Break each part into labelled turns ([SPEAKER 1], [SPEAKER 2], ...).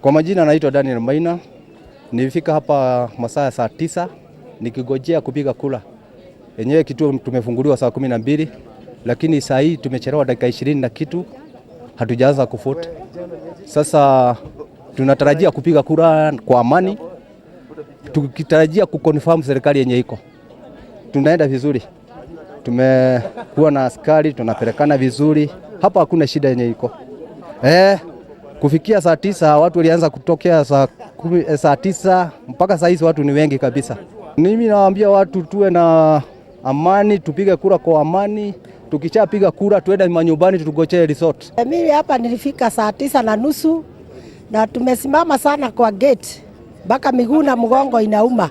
[SPEAKER 1] Kwa majina naitwa Daniel Maina. Nilifika hapa masaa ya saa 9 nikigojea kupiga kura. Yenyewe kituo tumefunguliwa saa 12, lakini saa hii tumechelewa dakika 20 na kitu, hatujaanza kuvote. Sasa tunatarajia kupiga kura kwa amani, tukitarajia kuconfirm serikali yenye iko. Tunaenda vizuri, tumekuwa na askari, tunapelekana vizuri hapa, hakuna shida yenye iko. Kufikia saa 9 watu walianza kutokea saa 10, saa 9 mpaka saa hizi watu ni wengi kabisa. Mimi nawaambia watu tuwe na amani, tupige kura kwa amani. Tukishapiga kura tuende manyumbani tugojee result.
[SPEAKER 2] Mimi hapa nilifika saa 9:30 na tumesimama sana kwa gate mpaka miguu na mgongo inauma.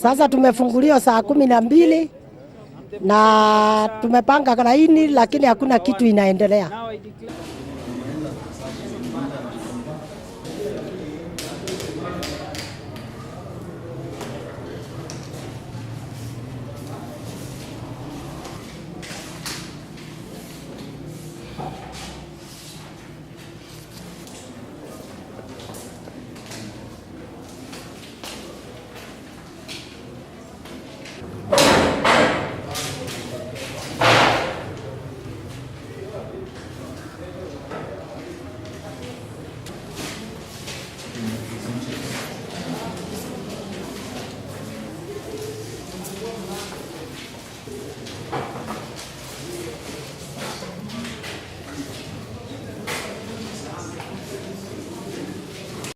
[SPEAKER 2] Sasa tumefunguliwa saa 12 na tumepanga laini, lakini hakuna kitu inaendelea.